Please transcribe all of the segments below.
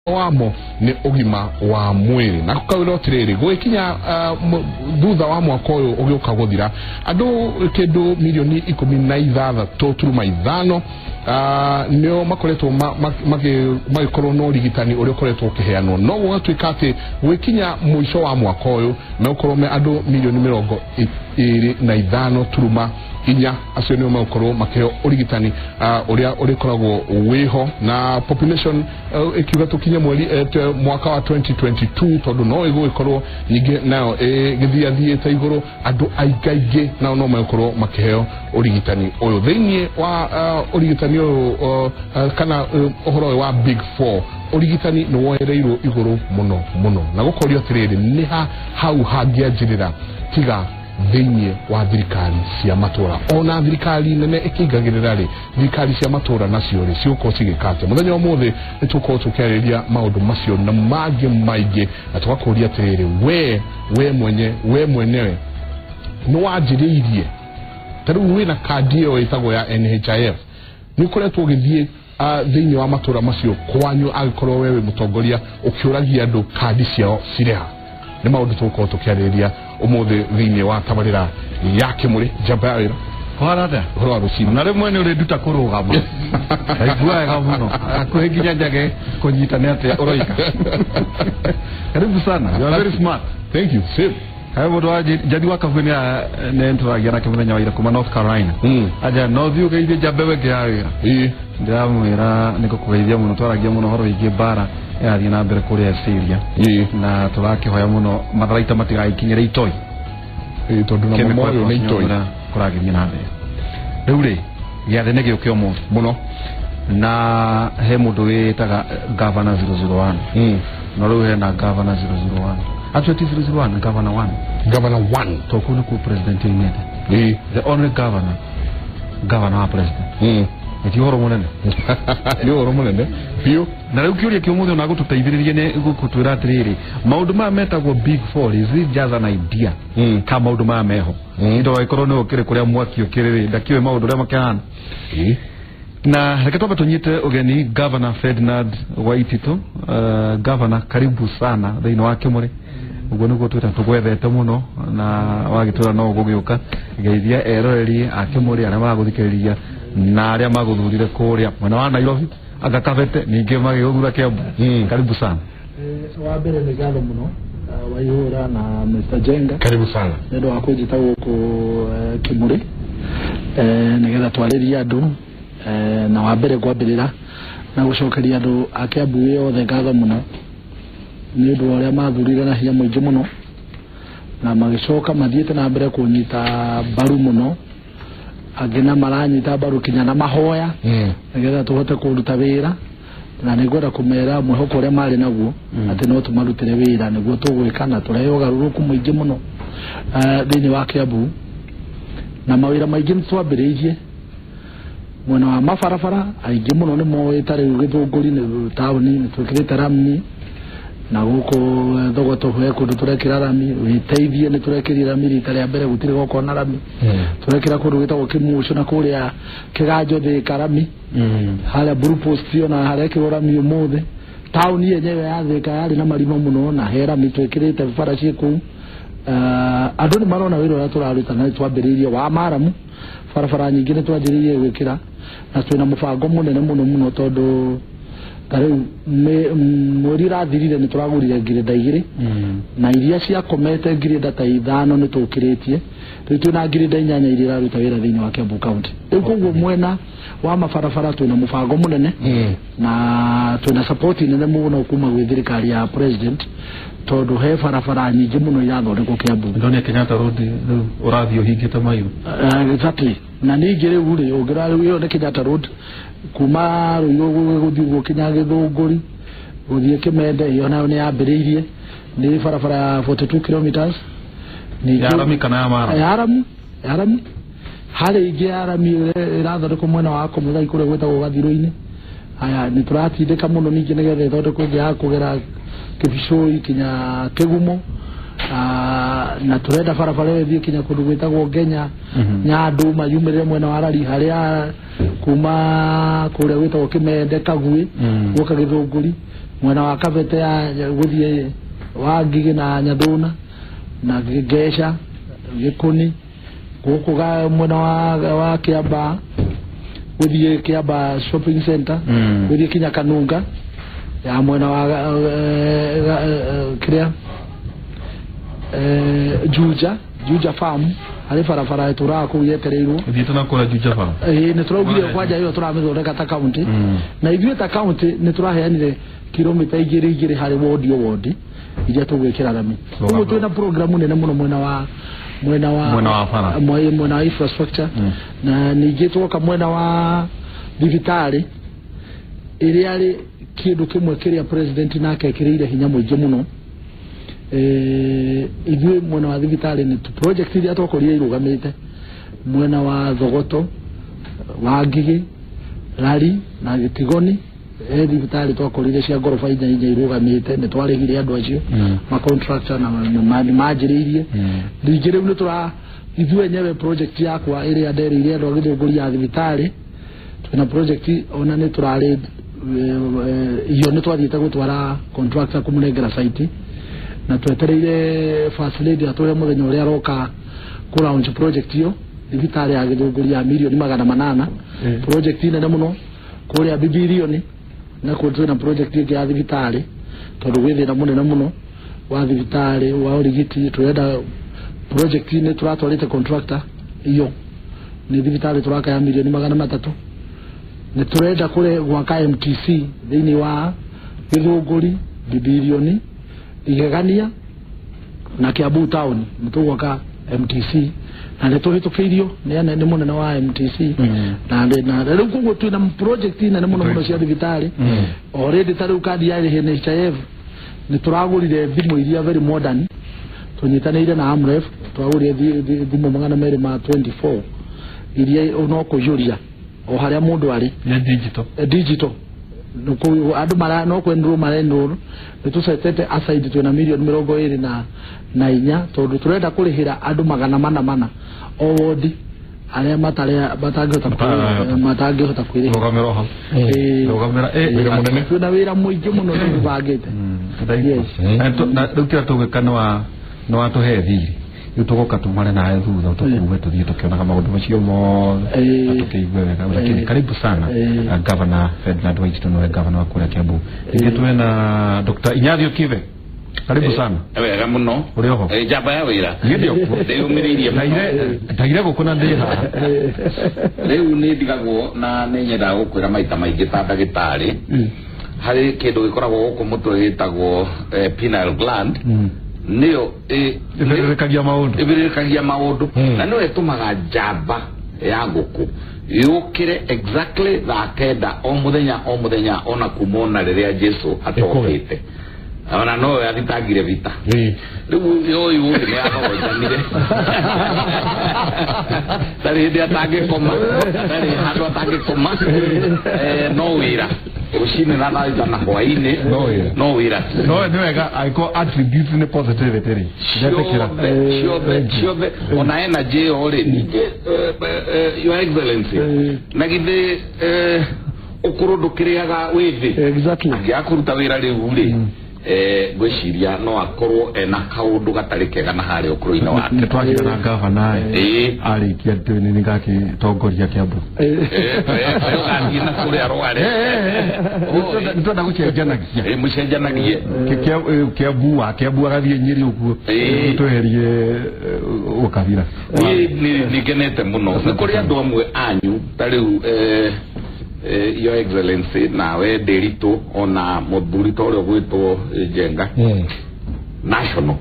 Wamo nĩ ũgima wa mwĩrĩ na gũkawĩra atĩrĩrĩ gũgĩkinya thutha wa mwaka ũyũ ũgĩũka gũthira andũ kĩndũ milioni 16.5 nĩo makoretwo magĩkorwo na ũrigitani ũrĩa ũkoretwo ũkĩheanwo, no gũgatuĩka atĩ gũgĩkinya mũico wa mwaka ũyũ megũkorwo me andũ milioni 25.4 acio nĩo megũkorwo makĩheo ũrigitani ũrĩa ũrĩkoragwo wĩho na population ĩkiuga tũkinye mweri mwaka wa 2022 tondũ no ĩgũgĩkorwo ningĩ nayo ĩgĩthiathiĩte igũrũ andũ aingaingĩ nao no megũkorwo makĩheo ũrigitani ũyũ thĩinĩ wa ũrigitani ũyũ kana ũhoro ũyũ wa Big Four. Ũrigitani nĩ woereirwo igũrũ mũno mũno na gũkorio atĩrĩrĩ nĩ ha hau hangĩanjĩrĩra tiga thĩinĩ wa thirikari cia matũra ona thirikari nene ĩkĩingagĩrĩra rĩ thirikari cia matũra nacio rĩ cigũkorwo cigĩka atĩa. Mũthenya wa ũmũthĩ nĩ tũgũkorwo tũkĩarĩrĩria maũndũ macio na mangĩ maingĩ na tũgakũria atĩrĩrĩ we mwenyewe nĩ wanjĩrĩirie ta rĩu wĩna kandi ĩyo ĩtagwo ya NHIF nĩ ũkoretwo ũgĩthiĩ thĩinĩ wa matũra macio kwanyu angĩkorwo we wĩ mũtongoria ũkĩũragia andũ kandi ciao cirĩ ha. Nĩ maũndũ tũgũkorwo tũkĩarĩrĩria ũmũthĩ thĩinĩ wa tabarĩra ya Kĩmũrĩ. Njamba ya wĩra Kũhana atĩa? Ũhoro wa rũcinĩ. Na rĩmwe nĩ ũrĩnduta kũrũgama. Ndaigua wega mũno. Hakuhĩ nginya njage kũnyita nĩ atĩa ũroiga. Karibu sana. You are very smart. Thank you. Same. He mũndũ wa Njeri wa Kabwe nĩ ntũragia nake mũthenya wa ira kuma North Carolina. Aja no thiĩ ũgeithie Njambe wengĩ ya wĩra. Ndĩramwĩra nĩ ngũkũgeithia mũno, twaragia mũno ũhoro wĩgiĩ mbara ĩrathiĩ na mbere kũrĩa Syria. Na tũrakĩhoya mũno matharaita matigagĩkinyĩre itoi. Tondũ namo moyũ nĩ itoi. Kũragĩthiĩ na mbere. Rĩu rĩ gĩathĩ nĩ gĩũke ũmũthĩ mũno na he mũndũ wĩtaga Governor 001. No rĩu hena Governor 001. Actually ti 001, Governor 1. Governor 1. To kũu nĩkuo president oimĩte. The only governor, governor wa president. Nĩ ũhoro mũnene. Nĩ ũhoro mũnene biũ. Na rĩu kĩũria kĩa ũmũthĩ ona gũtũteithĩrĩria nĩ gũtwĩra atĩrĩrĩ maũndũ maya metagwo Big Four, is it just an idea? Ka maũndũ maya meho indo gagĩkorwo nĩ ũkĩrĩ kũrĩa mwaki ũkĩrĩ rĩ ndakĩũĩ maũndũ ũrĩa makĩhana. Na reke twambe tũnyite ũgeni Governor Ferdinand Waititu. Governor, karibu sana thĩinĩ wa Kĩmũrĩ. Ũguo nĩguo twĩta tũgwethete mũno na wagĩtwĩra no ũgũgĩũka geithia eroreri a Kĩmũrĩ arĩa magũthikĩrĩria na arĩa magũthurire kũrĩa mwena wa Nairobi anga Kabete ningĩ magĩgũthura Kiambu. Karibu sana. Wa mbere nĩ ngatho mũno Waihũra na Mr. Jenga. Karibu sana. Nĩ ũndũ wa kũnjĩta gũkũ Kĩmũrĩ nĩgetha twarĩrie andũ na wa mbere ngwambĩrĩra na gũcokeria andũ a Kiambu yothe ngatho mũno nĩ ũndũ wa ũrĩa mathurire na hinya mũingĩ mũno na magĩcoka mathiĩte na mbere kũnyita mbaru mũno angĩ na maranyita mbaru kinya na mahoya nĩgetha tũhote kũruta wĩra na nĩngwenda kũmera mwĩhoko ũrĩa marĩ naguo atĩ no tũmarutĩre wĩra nĩguo tũgwĩka na tũrehe ũgarũrũku mũingĩ mũno thĩinĩ wa Kiambu na mawĩra maingĩ nĩtwambĩrĩirie mwena wa mabarabara aingĩ mũno nĩ moĩ ta rĩu Gĩthũngũri nĩ taũni nĩ twĩkĩrĩte rami na gũkũ Thogoto he kũndũ tũrekĩra rami wĩteithie nĩ tũrekĩrire rami rita rĩa mbere gũtirĩ gũkorwo na rami tũrekĩra kũndũ gwĩtagwo Kĩmucũ na kũrĩa Kĩganjo Thĩka rami harĩa Blue Post ona harekĩrwo rami ũmũthĩ taũni yenyewe ya Thĩka yarĩ na marima mũno na he rami twĩkĩrĩte bara ciĩ kũu. Andũ nĩ marona wĩra ũrĩa tũraruta na nĩtwambĩrĩirie wa maramu barabara nyingĩ nĩ twanjĩrĩirie gwĩkĩra na twĩna mũbango mũnene mũno mũno tondũ ta rĩu mweri ũrathirire nĩ tũragũrire ngirĩnda 2 na iria ciakomete ngirĩnda ta 5 nĩ tũkĩrĩtie rĩu twĩna ngirĩnda 8 iria iraruta wĩra thĩinĩ wa Kiambu County. Rĩu koguo mwena wa mabarabara twĩna mũbango mũnene na twĩna support nene mũno kuma gwĩ thirikari ya president tondũ he barabara nyingĩ mũno irathondekwo Kiambu. Ndonire Kenyatta Road rĩu ũrathiĩ ũhingĩte mairũ. Exactly. Na ningĩ rĩu rĩ ũngĩrora rĩu ĩyo nĩ Kenyatta Road kuma Rũirũ gũthiĩ ũguo kinya Gĩthũngũri gũthiĩ Kĩmende ĩyo nayo nĩ yambĩrĩirie nĩ barabara ya 42 kilometers. Ya rami kana ya mara? Ya rami, ya rami. Harĩ ingĩ ya rami ĩrathondekwo mwena wa Komuthai kũrĩa gwĩtagwo Gathirũ-inĩ. Haya nĩ tũratindĩka mũno ningĩ nĩgetha ĩthondekwo ĩngĩ ya kũgera Kĩbicũi kinya Kĩgumo na tũrenda barabara ĩyo ĩthiĩ kinya kũndũ gwĩtagwo Ngenya Nyandũ mayumĩrĩre mwena wa Rari harĩa kuma kũrĩa gwĩtagwo Kĩmende Kagui gũka Gĩthũngũri. Mwena wa Kabete ya gũthiĩ wa Ngigĩ na Nyathuna na Ngesha Gĩkũni gũkũ mwena wa Kiambaa gũthiĩ Kiambaa shopping center gũthiĩ kinya Kanunga ya mwena wa kĩrĩa Juja farm harĩ barabara ĩtũraga kũu yetereirwo thiĩte na kũrĩa Juja farm. Nĩ tũraugire kwanja ĩyo tũramĩthondeka ta county na ithuĩ ta county nĩ tũraheanire kilomita 2 harĩ wodi o wodi iria tũgwĩkĩra rami. Ũguo twĩna programu nene mũno mwena wa bara mwena wa infrastructure na ningĩ twoka mwena wa thibitarĩ ĩrĩa rĩ kĩndũ kĩmwe kĩrĩa president nake ekĩrĩire hinya mũingĩ mũno. Ithuĩ mwena wa thibitarĩ nĩ project iria twakorire irũgamĩte mwena wa Thogoto wa Ngigĩ Rari na Gĩtigoni thibitarĩ twakorire cia ngoroba 4 irũgamĩte nĩ twarĩhire andũ acio ma contractor na manjĩrĩirie. Ningĩ rĩu nĩ tũra ithuĩ enyewe project yakwa ĩrĩa nderĩire andũ a Gĩthũngũri ya thibitarĩ twĩna project ona nĩ tũrarĩ iyo nĩ twathiĩte gũtwara contractor kũmũnengera site na twetereire first lady atwĩre mũthenya ũrĩa aroka kũ launch project iyo thibitarĩ ya Gĩthũngũri ya milioni 800 project nene mũno kũrĩa bilioni na kũu twĩna project ĩngĩ ya thibitarĩ tondũ gwĩ thĩna mũnene mũno wa thibitarĩ wa ũrigiti tũrenda project nĩ tũratwarĩte contractor iyo nĩ thibitarĩ tũraka ya milioni 300 nĩ tũrenda kũrĩ gwaka MTC thĩinĩ wa Gĩthũngũri bilioni Igegania na Kiambu town nĩ tũgwaka MTC na nĩ tũhĩtũkĩirio nĩ mũnene wa MTC na rĩu koguo twĩna project nene mũno mũno cia thibitarĩ. Already ta rĩu kandi ya NHIF nĩ tũragũrire thimũ iria very modern tũnyitanĩire na AMREF twagũrire thimũ 224 iria no kũiyũria o harĩa mũndũ arĩ nĩ digital digital andũ mara no kwenrwo marenrwo nĩ tũcetete aside twĩna milioni 24 tondũ tũrenda kũrĩhĩra andũ 400 o wodi arĩa matangĩhota kwĩrĩhĩra. Rũgamĩra twĩna wĩra mũingĩ mũno tũbangĩte. Rĩu kĩrĩa tũgwĩka nĩ watũhe thirĩ rĩu tũgoka tumare nawe thutha tũkuue tũthiĩ tũkĩonaga maũndũ macio mothe na tũkĩigue wega. Lakini karibu sana Governor Ferdinand Waititu nĩwe governor wa kũrĩa Kiambu. Ningĩ twĩ na Dr. Inyathiũ Kibe karibu sana. Wega mũno ũrĩ oho njamba ya wĩra niĩ ndĩ okuo ndĩyũmĩrĩirie ndaire gũkũ na ndĩ haha rĩu nĩ ndigagwo na nĩ nyendaga gũkwĩra maita maingĩ ta ndagĩtarĩ harĩ kĩndũ gĩkoragwo gũkũ mũtwe gĩtagwo pineal gland nĩyo ĩbĩrĩrĩkagia maũndũ ĩbĩrĩrĩkagia maũndũ na nĩyo ĩtũmaga njamba ya ngũkũ yũkĩre exactly thaa 9 o mũthenya ona kuma ona rĩrĩa Jesũ atokĩte ona no yathitangire vita rĩu ũyũ nĩ yahojanire ndarĩ hĩndĩ atangĩkoma ndarĩ handũ atangĩkoma no wĩra rũcinĩ na thaa 6 na hwaĩ-inĩ no wĩra no nĩ wega angĩkorwo attributes nĩ positivity rĩ ndetĩkĩra ciothe ona energy ĩyo rĩ ningĩ your excellency na githĩ ũkũrũ ndũkĩrĩaga wĩthĩ angĩaga kũruta wĩra rĩu rĩ ngwĩciria no akorwo ena kaũndũ gatarĩ kega na harĩa ũkũrũ-inĩ wake. Nĩ twakĩra na gavana arĩkia nĩ ngakĩtongoria Kiambu ũgathiĩ na kũrĩa rware nĩ twenda gũcenjanagia mũcenjanagie Kiambu wa Kiambu agathiĩ Nyĩrĩ ũguo tweherie ũkabira. Niĩ nĩ ngenete mũno nĩ kũrĩ andũ amwe anyu ta rĩu Your Excellency nawe Ndiritu ona mũthuri ta ũrĩa ũgwĩtwo Njenga national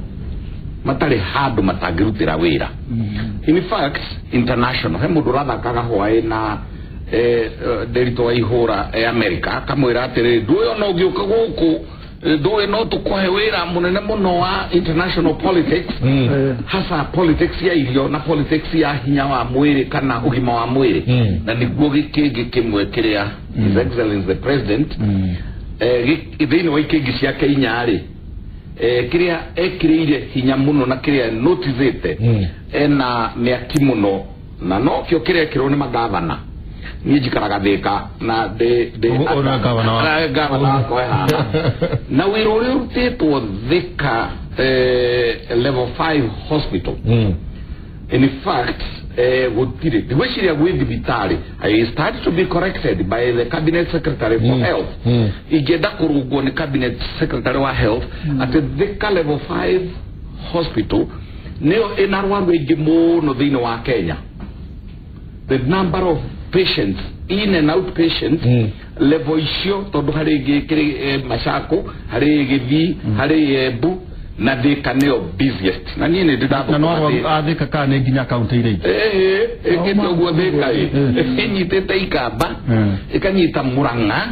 matarĩ handũ matangĩrutĩra wĩra. In fact international he mũndũ ũrathakaga hwaĩ na Ndiritu wa ihũra America akamwĩra atĩrĩrĩ ndũĩ ona ũngĩũka gũkũ ndũĩ no tũkũhe wĩra mũnene mũno wa international politics hasa politics ya irio na politics ya hinya wa mwĩrĩ kana ũgima wa mwĩrĩ na nĩguo gĩkĩngĩ kĩmwe kĩrĩa His Excellency the President thĩinĩ wa ikĩngĩ ciake inya rĩ kĩrĩa ekĩrĩire hinya mũno na kĩrĩa noticĩte ena mĩaki mũno na nokĩo kĩrekĩrwo nĩ magavana Niĩ njikaraga Thĩka na ndĩ gavana wakwa haha. Na wĩra ũrĩa ũrutĩtwo Thĩka level 5 hospital. In fact, gũtirĩ ndigwĩciria gwĩ thibitarĩ. I started to be corrected by the cabinet secretary for health. Ingĩenda kũrũngwo nĩ cabinet secretary wa health atĩ Thĩka level 5 hospital nĩyo ĩna arwaru aingĩ mũno thĩinĩ wa Kenya. The number of patients in and out patients level icio tondũ harĩ ĩngĩ kĩrĩ Machako, harĩ Gĩthii, harĩ Embu na Thĩka nĩyo busiest. Na niĩ nĩ ndĩrathũkũma na no Thĩka kana nĩ nginya kaunti iria ingĩ. Ĩkĩte ũguo Thĩka ĩnyitĩte Ikamba, ĩkanyita Murang'a,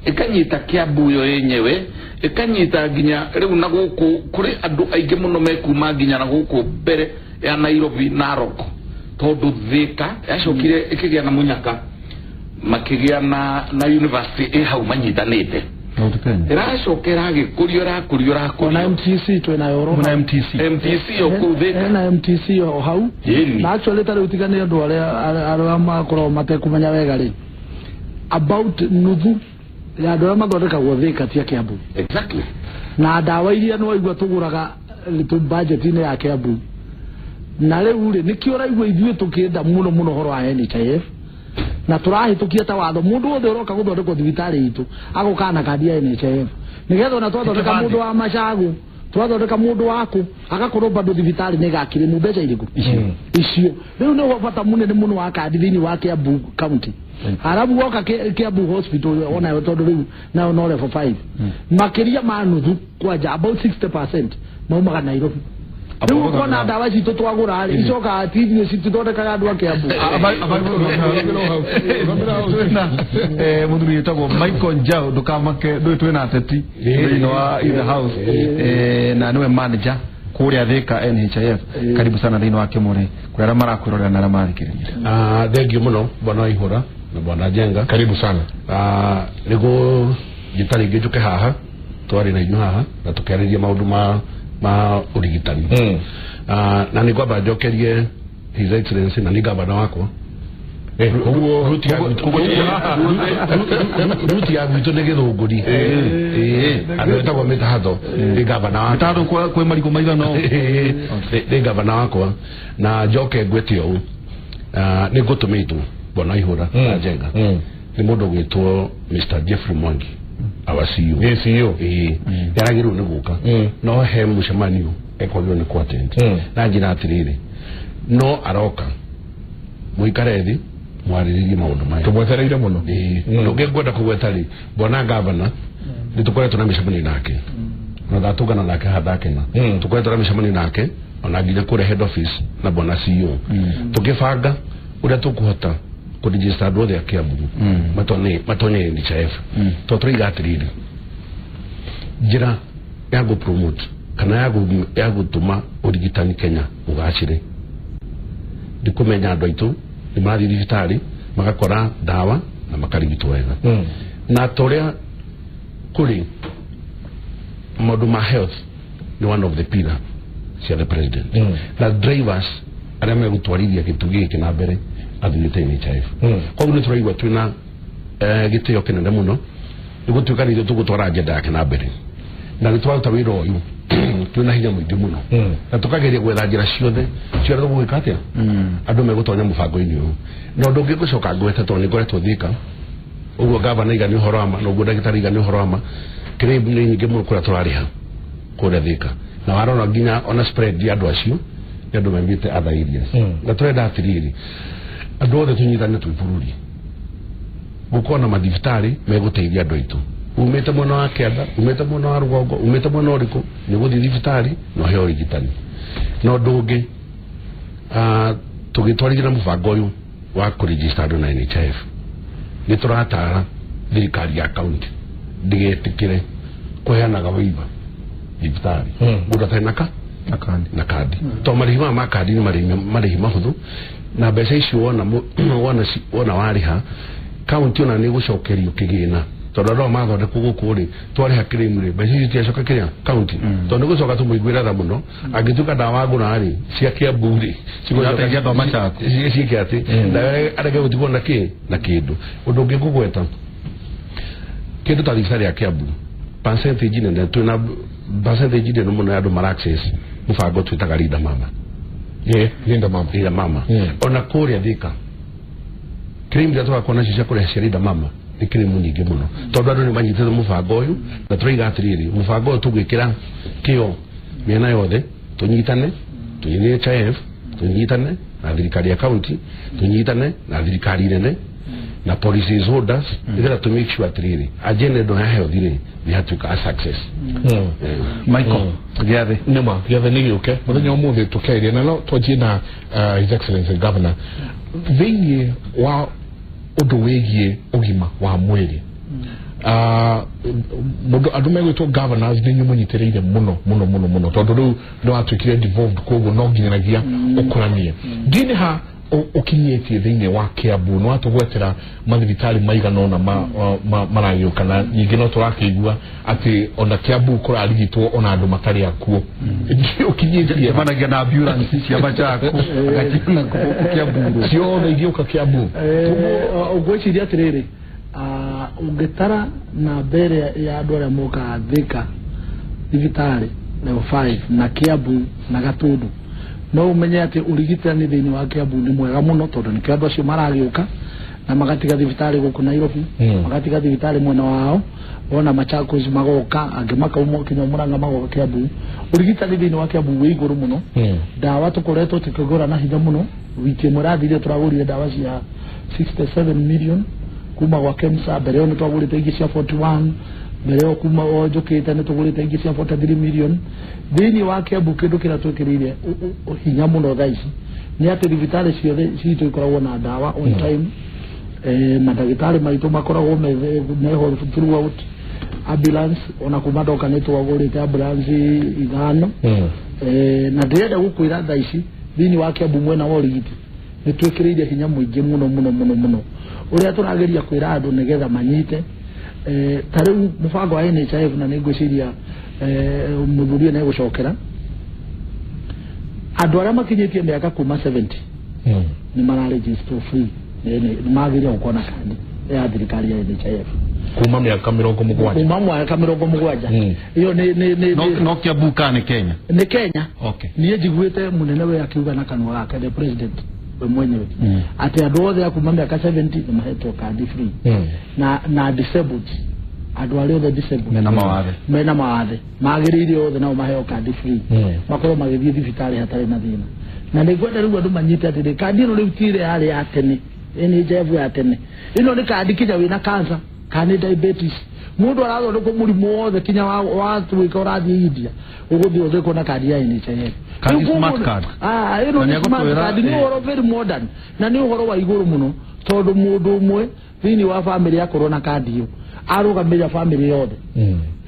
ĩkanyita Kiambu yo yenyewe, ĩkanyita nginya rĩu na gũkũ kũrĩ andũ aingĩ mũno mekuma nginya na gũkũ mbere ya Nairobi Narok, tondũ Thĩka yacokire ĩkĩgĩa na mũnyaka, makĩgĩa na university ĩ hau manyitanĩte. Ĩracoka ĩragĩkũrio ĩrakũrio. Ona MTC twĩnayo oro na MTC yo kũu Thĩka na MTC o hau. Na actually ta rĩu tiga nĩ andũ arĩa makoragwo matekũmenya wega rĩ, about nuthu ya andũ arĩa mathondekagwo Thĩka ti a Kiambu. Exactly. Na ndawa iria nĩ waigua tũgũraga budget-inĩ ya Kiambu. Na rĩu rĩ nĩkĩo ũraigua ithuĩ tũkĩenda mũno mũno ũhoro wa NHIF na tũrahĩtũkia ta watho mũndũ wothe ũroka gũthondekwo thibitarĩ itũ agũka na kandi ya NHIF nĩgetha ona twathondeka mũndũ wa Macagu, twathondeka mũndũ waku agakorwo bado thibitarĩ nĩ gakĩrĩmu mbeca irĩkũ icio. Rĩu nĩ bata mũnene mũno wa kandi thĩinĩ wa Kiambu county. Arabu woka Kiambu hospital onayo tondũ rĩu nayo no level 5 makĩria ma nuthu kwanja about 60% maumaga Nairobi. Rĩu ũkona ndawa citũ twagũra rĩ icokaga ti ithuĩ citithondekaga andũ a Kiambu. Mũthuri wĩtagwo Michael Njau, ndũkamake ndũĩ twĩna ateti thĩinĩ wa in the house, na nĩwe manager kũrĩa Thĩka NHIF. Karibu sana thĩinĩ wa Kĩmũrĩ kũrĩa arĩa marakwĩrorera na arĩa marathikĩrĩria. Thengiũ mũno bwana Waihũra na bwana Njenga, karibu sana. Nĩguo njĩta rĩngĩ njũke haha twarĩ na inyuĩ haha na tũkĩarĩria maũndũ ma ũrigitani. Na nĩ ngwamba njokerie His Excellency na nĩ gavana wakwa. Ruti ya gwitũ nĩ Gĩthũngũri. Andũ etagwo Mĩtahatho nĩ gavana wakwa. Mĩtahatho kwĩ marigũ maigana ũũ? Nĩ gavana wakwa. Na njoke ngwĩte ũũ, nĩ ngũtũmĩtwo bwana Waihũra na Njenga nĩ mũndũ ũgwĩtwo Mr. Jeffrey Mwangi, our CEO. CEO. Nĩaragĩrĩirwo nĩ gũka no he mũcemanio ekwagĩrĩirwo nĩ kũ-attend. Na njĩra atĩrĩrĩ, no aroka mũikare thĩ mwarĩrĩrie maũndũ maya tũmwetereire mũno. Ũndũ ngwenda kũgweta rĩ, bwana gavana nĩ tũkoretwo na mĩcemanio nake na ndatũngana nake haha ndakena, tũkoretwo na mĩcemanio nake ona nginya kũrĩa head office na bwana CEO, tũkĩbanga ũrĩa tũkũhota kũregister andũ othe a Kiambu matonye NHIF. Tondũ tũraiga atĩrĩrĩ, njĩra ya gũ promote kana ya gũtũma ũrigitani Kenya ũgacĩre nĩ kũmenya andũ aitũ nĩ marathiĩ thibitarĩ magakora ndawa na makarigitwo wega. Na torĩa kũrĩ maũndũ ma health nĩ one of the pillar cia the president, na drivers arĩa megũtwarithia gĩtugĩ gĩkĩ na mbere athurĩte NHIF. Koguo nĩ tũraigua twĩna gĩtĩo kĩnene mũno nĩ gũtuĩka nĩ ithuĩ tũgũtwara agenda yake na mbere, na nĩ tũraruta wĩra ũyũ twĩna hinya mũingĩ mũno na tũkageria gwetha njĩra ciothe cia ũrĩa tũgwĩka atĩa andũ megũtonya mũbango-inĩ ũyũ. Na ũndũ ũngĩ ngũcoka ngwete tondũ nĩ ngoretwo Thĩka ũguo gavana iga nĩ ũhoro wa ma na ũguo ndagĩtarĩ iga nĩ ũhoro wa ma, claim nĩ nyingĩ mũno kũrĩa tũrarĩha kũrĩa Thĩka, na warora nginya ona spread ya andũ acio nĩ andũ maumĩte other areas. Na tũrenda atĩrĩrĩ, andũ othe tũnyitane twĩ bũrũri gũkorwo na mathibitarĩ megũteithia andũ aitũ. Umĩte mwena wa kĩanda, umĩte mwena wa rũgongo, umĩte mwena ũrĩkũ, nĩ ũgũthiĩ thibitarĩ na ũheo ũrigitani. Na ũndũ ũngĩ, tũgĩtwarithia na mũbango ũyũ wa kũregister andũ na NHIF, nĩ tũratara thirikari ya kaunti ndĩgetĩkĩre kũheanaga waiver thibitarĩ mũndũ atarĩ na kandi, tondũ marĩhi maya ma kandi nĩ marĩhi mahũthũ, na mbeca icio wona warĩha kaunti ona nĩ ĩgũcokerio kĩgĩna Tondũ andũ aya mathondekwo gũkũ rĩ, twarĩha claim rĩ, mbeca icio citiacoka kĩrĩa county. Tondũ nĩ gũcoka tũmũiguĩra tha mũno, angĩtuĩka ndawa ngũra rĩ, cia Kiambu rĩ, Cirateithia andũ a Machakos. Ciĩke atĩ ndawa arege gũtigwo na kĩ na kĩndũ. Ũndũ ũngĩ ngũgweta, kĩndũ ta thibitarĩ ya Kiambu, percentage nene, twĩna percentage nene mũno ya andũ mara access mũbango twĩtaga Linda Mama. Linda Mama. Linda Mama. Ona kũrĩa Thika, claim iria tũrakorwo nacio cia kũrĩha cia Linda Mama nĩ claim nyingĩ mũno, tondũ andũ nĩ manyitĩte mũbango ũyũ, na tũraiga atĩrĩrĩ, mũbango ũyũ tũgwĩkĩra kĩo mĩena yothe, tũnyitane, tũnyitane NHIF, tũnyitane na thirikari ya county, tũnyitane na thirikari nene na policies holders, nĩgetha tũ make sure atĩrĩrĩ, agenda ĩno ya health rĩ, nĩ yatuĩka a success. Michael, gĩathĩ. Nĩma gĩathĩ nĩ gĩũke mũthenya wa ũmũthĩ tũkĩaria na no twanjie na His Excellency Governor thĩinĩ wa ũndũ wĩgiĩ ũgima wa mwĩrĩ. Mũndũ andũ megwĩtwo governors nĩ inyuĩ mũnyitĩrĩire mũno mũno mũno mũno, tondũ rĩu nĩ watuĩkire devolved, koguo no nginyanagia ũkũranie nginya ha ũkinyĩtie thĩinĩ wa Kiambu. Nĩ watũgwetera mathibitarĩ maigana ũna maragĩũka, na ningĩ no tũrakĩigua atĩ ona Kiambu kũrarigitwo ona andũ matarĩ akuo. Ũkinyĩtie Njemanagia na ambulance cia Machakos agakiona gũkũ Kiambu. Ciothe igĩũka Kiambu. Ũngwĩciria atĩrĩrĩ, ũngĩtara namba ĩrĩa ya andũ arĩa mokaga Thika thibitarĩ level 5 na Kiambu na Gatundu, no ũmenye atĩ ũrigitani thĩinĩ wa Kiambu nĩ mwega mũno, tondũ nĩkĩo andũ acio maragĩũka na magatiga thibitarĩ gũkũ Nairobi, magatiga thibitarĩ mwena wao ona Machakos magoka, angĩ makauma kinya Murang'a magoka Kiambu. Ũrigitani thĩinĩ wa Kiambu wĩ igũrũ mũno. Ndawa tũkoretwo tũkĩgũra na hitho mũno. Wiki ĩmwe ĩrathirire tũragũrire ndawa cia 67 million kuma gwa KEMSA. Mbere ĩyo nĩ twagũrĩte ingĩ cia 41. Mbere ĩyo kuma o njũkĩte nĩ tũgũrĩte ingĩ cia 43 million. Thĩinĩ wa Kiambu kĩndũ kĩrĩa twĩkĩrĩire hinya mũno thaa ici nĩ atĩ thibitarĩ ciothe citũ ikoragwo na ndawa on time. Mandagĩtarĩ maitũ makoragwo meho throughout. Ambulance, ona kuma ndoka nĩ twagũrĩte ambulance 5. Na ndĩrenda gũkwĩra thaa ici thĩinĩ wa Kiambu mwena wa ũrigiti nĩ twĩkĩrĩire hinya mũingĩ mũno mũno mũno mũno. Ũrĩa tũrageria kwĩra andũ nĩgetha manyite, ta rĩu mũbango wa NHIF, na nĩ ngwĩciria mũthuri nĩ egũcokera, andũ arĩa makinyĩtie mĩaka kuma 70 nĩ mararegister free, nĩ magĩrĩire gũkorwo na kandi ya thirikari ya NHIF. Kuma mĩaka 70. Kuma mwaka 70. Ĩyo nĩ No Kiambu kana nĩ Kenya? Nĩ Kenya. Okay. Niĩ njiguĩte mũnene we akiuga na kanua gake, the president we mwenyewe, atĩ andũ othe a kuma mĩaka 70 nĩ mahetwo kandi free, na disabled, andũ arĩa othe disabled Mena mawathe. Mena mawathe magĩrĩire othe nao maheo kandi free, makorwo magĩthiĩ thibitarĩ hatarĩ na thĩna. Na nĩ ngwenda rĩu andũ manyite atĩrĩ, kandi ĩno rĩu ti ĩrĩa yarĩ ya tene, NHIF ya tene. Ĩno nĩ kandi kinya wĩna cancer kana nĩ diabetes, mũndũ arathondekwo mũrimũ wothe kinya watuĩka ũrathiĩ India, ũgũthiĩ ũthondekwo na kandi ya NHIF. Kandi Rĩu smart card. Ĩno Na nĩ nĩ smart egũkwĩra, card, nĩ ũhoro very modern na nĩ ũhoro wa igũrũ mũno, tondũ mũndũ ũmwe thĩinĩ wa famĩlĩ akorwo na kandi ĩyo arũgamĩrĩra famĩlĩ yothe.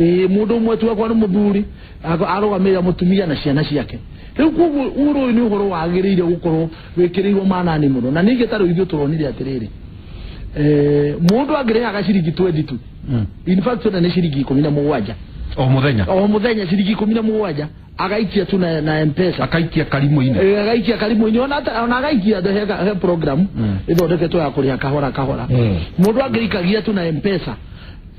Ĩĩ, mũndũ ũmwe tu akorwo nĩ mũthuri arũgamĩrĩra mũtumia na ciana ciake. Rĩu koguo ũhoro ũyũ nĩ ũhoro wagĩrĩire gũkorwo wĩkĩrĩirwo manani mũno. Na ningĩ ta rĩu ithuĩ tũronire atĩrĩrĩ, mũndũ angĩrĩhaga ciringi 20 tu, in fact ona nĩ ciringi 17. O mũthenya. O mũthenya ciringi 17 agaikia tu na M-Pesa. Akaikia karimũ-inĩ. Agaikia karimũ-inĩ, ona agaikia he program ĩthondeketwo ya kũrĩha kahora kahora. Mũndũ angĩikagia tu na M-Pesa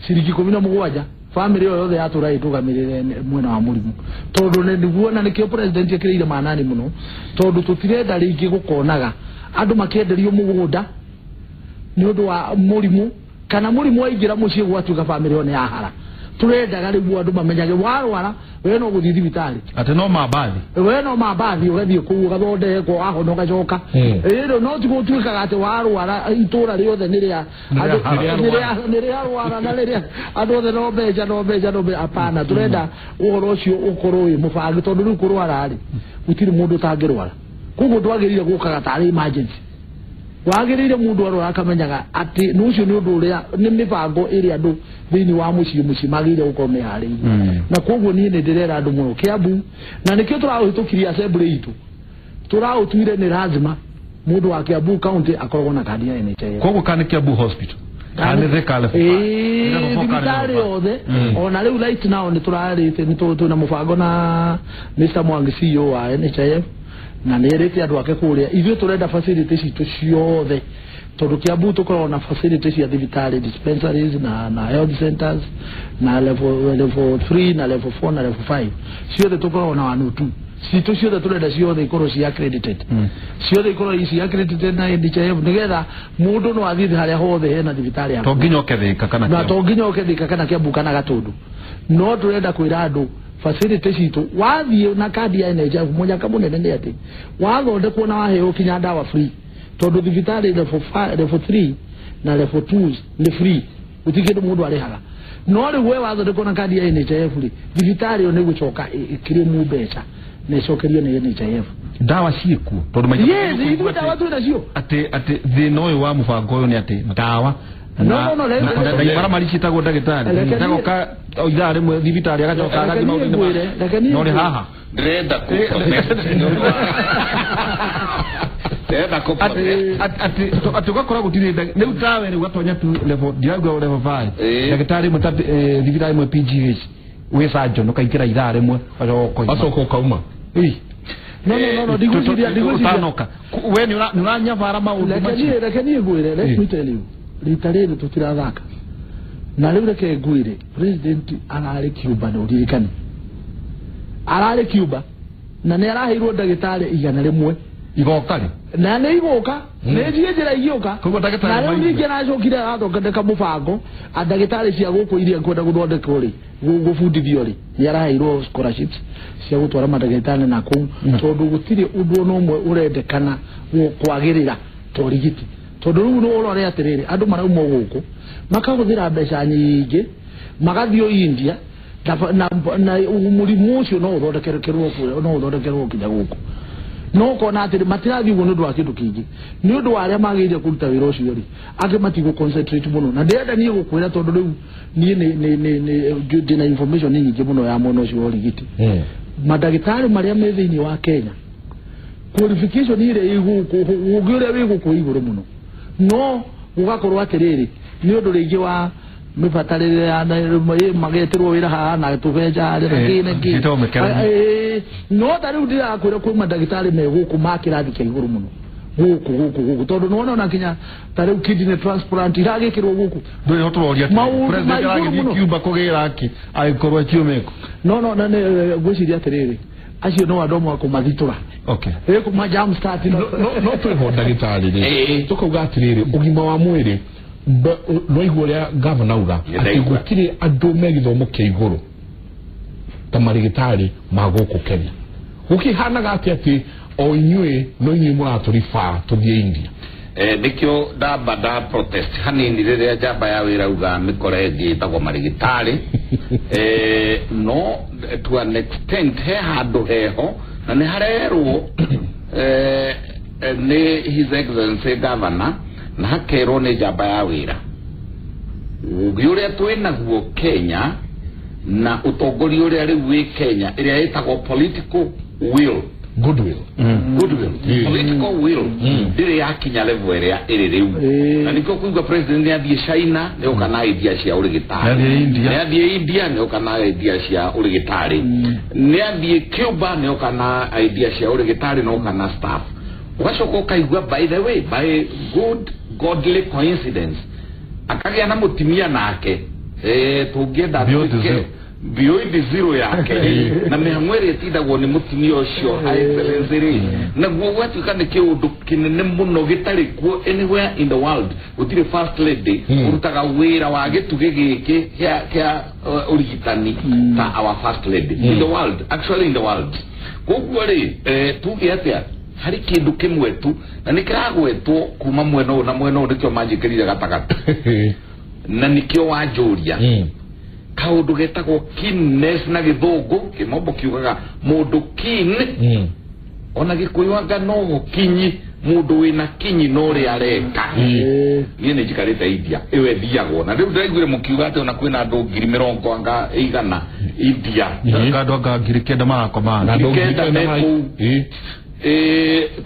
ciringi 17, famĩlĩ ĩyo yothe yatũra ĩtũgamĩrĩre mwena wa mũrimũ, tondũ nĩguo na nĩkĩo president ekĩrĩire manani mũno, tondũ tũtirenda rĩngĩ gũkonaga andũ makĩenderio mũgũnda nĩ ũndũ wa mũrimũ, kana mũrimũ waingĩra mũciĩ gwatuĩka famĩlĩ ĩyo nĩ yahara. Tũrendaga rĩu andũ mamenyage warwara we no gũthiĩ thibitarĩ. Atĩ no mambathi. We no mambathi ũgathiĩ kũu ũgathondekwo, wahona ũgacoka. Ĩrĩ no ti gũtuĩkaga atĩ warwara itũra rĩothe nĩ rĩa nĩ rĩarwara na rĩrĩa andũ othe no mbeca no mbeca no mbeca. Hapana, tũrenda ũhoro ũcio ũkorwo wĩ mũbange, tondũ rĩu kũrwara rĩ, gũtirĩ mũndũ ũtangĩrwara, koguo ndwagĩrĩire gũkaga tarĩ emergency. Wagĩrĩire mũndũ arwara akamenyaga atĩ nĩ ũcio nĩ ũndũ ũrĩa nĩ mĩbango ĩrĩa andũ thĩinĩ wa mũciĩ magĩrĩire gũkorwo meharĩirie. Na koguo niĩ nĩ ndĩrera andũ mũno Kiambu, na nĩkĩo tũraũhĩtũkirie assembly itũ, tũraũtuire nĩ lazima mũndũ wa Kiambu county akoragwo na kandi ya NHIF. Koguo kana Kiambu hospital Thibitarĩ yothe ona rĩu right now nĩ tũrarĩte nĩ twĩna mũbango na Mr. Mwangi CEO wa NHIF na nĩ erĩte andũ ake kũrĩa ithuĩ tũrenda facility citũ ciothe tondũ Kiambu tũkoragwo na facility cia thibitarĩ, dispensaries na health centers na level 3 na level 4 na level 5 ciothe tũkoragwo na 1 2 citũ ciothe tũrenda ciothe ikorwo ci accredited, ciothe ikorwo ci accredited na NHIF nĩgetha mũndũ no athiĩ harĩa hothe hena thibitarĩ yaku, to nginya oke Thika kana na to nginya oke Thika kana Kiambu kana Gatũndũ. No tũrenda kwĩra andũ facility citũ wathiĩ na kandi ya NHIF mũnyaka mũnene nĩ atĩ wathondekwo na waheo kinya ndawa free tondũ thibitarĩ level 3 na level 2 nĩ free, gũtirĩ kĩndũ mũndũ arĩhaga. No rĩu we wathondekwo na kandi ya NHIF rĩ, thibitarĩ ĩyo nĩ gũcoka ĩkĩrĩmwo mbeca na ĩcokerio nĩ NHIF. Ndawa ciĩkuo tondũ maita maingĩ ndawa twĩ nacio atĩ thĩna ũyũ wa mũbango ũyũ nĩ atĩ ndawa na maricitagwo ndagĩtarĩ ndagoka ithaa rĩmwe thibitarĩ agacoka agathiĩ maũndũ-inĩ no nĩ haha ndĩrenda atĩ ũgakora gũtirĩ rĩu tawe rĩu ũgatonya tu level ndirauga level 5 ndagĩtarĩ ĩmwe ta thibitarĩ ĩmwe PGH wĩ surgeon ũkaingĩra ithaa rĩmwe ũgacoka ũkauma. No ndigwĩciria ũtanoka we nĩ ũranyabara maũndũ macio. Reke niĩ ngwĩre, let me tell you, rita rĩrĩ tũtirathaka na rĩu reke ngwĩre president ararĩ Cuba na ũririkane ararĩ Cuba na nĩ araheirwo ndagĩtarĩ 100 igoka rĩ na nĩ igoka nĩ thiĩ njĩra igĩũka na rĩu ningĩ aracokire arathondeka mũbango ndagĩtarĩ cia gũkũ iria kwenda gũthondekwo rĩ gũbundithio rĩ nĩ araheirwo scholarships cia gũtwara mandagĩtarĩ na kũu tondũ gũtirĩ ũndũ ona ũmwe ũrendekana kwagĩrĩra ta ũrigiti tondũ rĩu nĩ ũrore atĩrĩrĩ andũ marauma gũkũ makahũthĩra mbeca nyingĩ magathiĩ India na mũrimũ ũcio no ũthondekerwo nginya gũkũ no ũkona atĩrĩ matirathiĩ ũguo nĩ ũndũ wa kĩndũ kĩngĩ nĩ ũndũ wa arĩa magĩrĩire kũruta wĩra ũcio rĩ angĩ matigũ concentrate mũno na ndĩrenda niĩ gũkwĩra tondũ rĩu niĩ ndĩna information nyingĩ mũno ya mwena ũcio wa ũrigiti. Mandagĩtarĩ marĩa me thĩinĩ wa Kenya qualification ĩrĩa ĩ gũkũ ũgĩ ũrĩa wĩ gũkũ igũrũ mũno no gũgakorwo atĩrĩrĩ nĩ ũndũ rĩngĩ wa mĩbatarĩre ya magetĩrwo wĩra haha na tũbenja harĩa na kĩ na kĩ no ta rĩu ndĩrakwĩra kwĩ mandagĩtarĩ me gũkũ ma kĩrathi kĩa igũrũ mũno gũkũ gũkũ gũkũ tondũ nĩwona ona kinya ta rĩu kidney transplant iragĩkĩrwo gũkũ ndũrĩ ho tũroria president aragĩthiĩ Cuba kũgĩra kĩ agĩkorwo akiumĩko no ngwĩciria atĩrĩrĩ acio no andũ amwe kũmathitũra kũma jam start no twĩho ndagĩtarĩ rĩ tũkauga atĩrĩrĩ ũgima wa mwĩrĩ no igua ũrĩa gavana auga atĩ gũtirĩ andũ me gĩthomo kĩa igũrũ ta marĩgĩtarĩ ma gũkũ Kenya gũkĩhanaga atĩ atĩ o inyuĩ no inyuĩ mũratũribaa tũthiĩ India. Nĩkĩo ndamba nda protest hanini rĩrĩa njamba ya wĩra uga mĩkora ĩngĩ ĩtagwo marĩgĩtarĩ no to an extent he handũ heho na nĩ harerwo nĩ His Excellency Governor na hakerwo nĩ njamba ya wĩra ũgĩ ũrĩa twĩnaguo Kenya na ũtongoria ũrĩa rĩu wĩ Kenya ĩrĩa ĩtagwo political will goodwill goodwill political will ndĩrĩ yakinya level ĩrĩa ĩrĩ rĩu na nĩkĩo kũigua president nĩ athiĩ China nĩ oka na idea cia ũrĩgĩtarĩ nĩ athiĩ India nĩ oka na idea cia ũrĩgĩtarĩ nĩ athiĩ Cuba nĩ oka na idea cia ũrĩgĩtarĩ na oka na staff ũgacoka ũkaigua by the way by good godly coincidence akagĩa na mũtumia nake tũngĩenda tuĩke beyond zero yake na mĩhang'o ĩrĩa ĩtindagwo nĩ mũtumia ũcio Excellency rĩ naguo gwatuĩka nĩ kĩũndũ kĩnene mũno gĩtarĩ kuo anywhere in the world gũtirĩ first lady ũrutaga wĩra wa gĩtugĩ gĩkĩ kĩa ũrigitani ta our first lady in the world, actually in the world. Koguo rĩ tuge atĩa harĩ kĩndũ kĩmwe tu na nĩ kĩragwetwo kuma mwena ũyũ na mwena ũyũ nĩkĩo manjĩkĩrire gatagatĩ na nĩkĩo wanjũria kaundu getagwo keenness na gĩthũngũ kĩmombo kiugaga mũndũ keen ona gĩkũyũ anga no kinyi mũndũ wĩna kinyi no ũrĩa areka. Niĩ nĩ njikarĩte India ĩyo ĩthiagwo na rĩu ndĩraiguire mũkiuga atĩ ona kwĩna andũ 100,000 anga 100 India andũ anga 9,000 marakoma na andũ 9,000 me kũu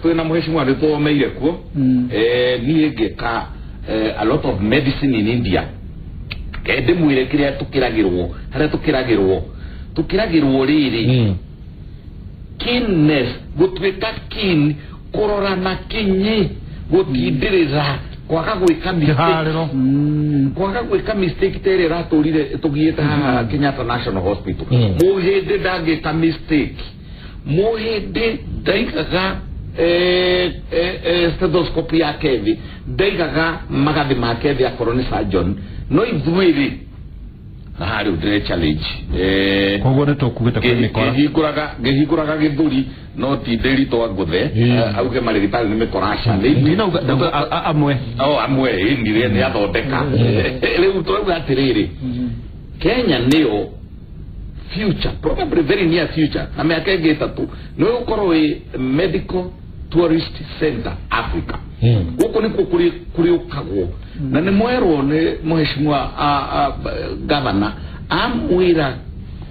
twĩna mũhecimwa nĩ tũomeire kuo niĩ ngĩka a lot of medicine in India. Kende mwire kiria tukiragirwo haria tukiragirwo riri keenness gutwika keen kurora na kinyi gutindirira kwaga gwika mistake kwaga gwika mistake tere raturire tugiite haha Kenyatta National Hospital. Muhindi ndangika mistake, muhindi ndaigaga stethoscope yake thi, ndaigaga magathi make thi akorwo ni surgeon, no ithuĩ na harĩ ndire challenge koguo nĩ tũkugĩte kwĩ mĩkora ngĩhingũraga gĩthũri no ti ndĩritwa ngũthe auge marĩgĩtarĩ nĩ mĩkora aca ndinauga amwe o amwe ĩnire nĩ athondeka. Rĩu tũrauga atĩrĩrĩ, Kenya nĩyo future, probably very near future, na mĩaka ĩngĩ ĩtatũ nĩ ũgũkorwo wĩ medical tourist center Africa. Gũkũ nĩkuo kũrĩũkagwo na nĩ mwerwo nĩ mheshimiwa gavana amwĩra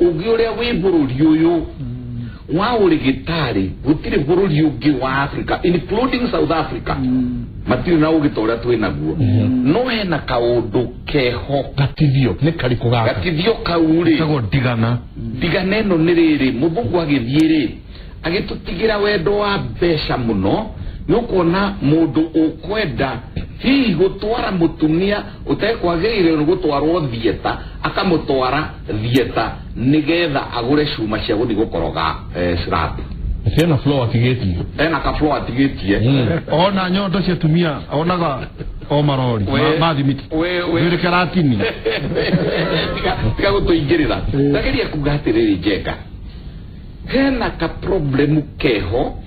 ũngĩ ũrĩa wĩ bũrũri ũyũ wa ũrĩgĩtarĩ gũtirĩ bũrũri ũngĩ wa Africa including South Africa matirĩ na ũgĩ ta ũrĩa twĩ naguo. No hena kaũndũ keho gatithio nĩ karĩkũ gaka gatithio kau rĩ getagwo ndigana. Ndigana ĩno nĩ rĩrĩ mũthũngũ agĩthiĩ rĩ agĩtũtigĩra wendo wa mbeca mũno. Nĩ ũkuona mũndũ ũkwenda hihi gũtwara mũtumia ũtekwagĩrĩire nĩ gũtwarwo thieta akamũtwara thieta nĩgetha agũre cuma cia gũthiĩ gũkoroga slab. Ena floor atigĩtie, ena ka floor atigĩtie. Ona nyondo cia atumia onaga o marori ma thimiti wĩrĩ karatini tiga gũtũingĩrĩra. Ndageria kuga atĩrĩrĩ Njenga, hena ka problem keho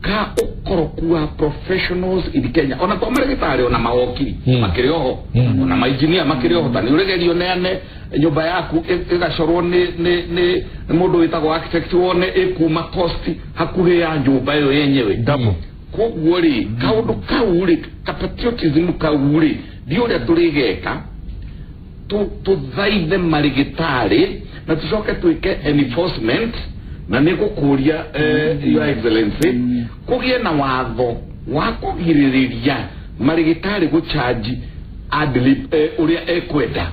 ka ũkoroku wa professionals in Kenya ona to marĩgĩtarĩ ona mawokiri makĩrĩ oho ona mainjinia makĩrĩ oho. Ta nĩ ũrĩgerio neane nyũmba yaku ĩgacorwo nĩ mũndũ wĩtagwo architect wone ĩkuma cost hakuhĩ ya nyũmba ĩyo yenyewe. Koguo rĩ kaũndũ kau rĩ ka patriotism kau rĩ ndi ũrĩa tũrĩgeka tũthaithe marĩgĩtarĩ na tũcoke twĩke enforcement. Na nĩ ngũkũria Your Excellency kũgĩe na watho wa kũgirĩrĩria marĩgĩtarĩ gũcharge adlib ũrĩa ekwenda.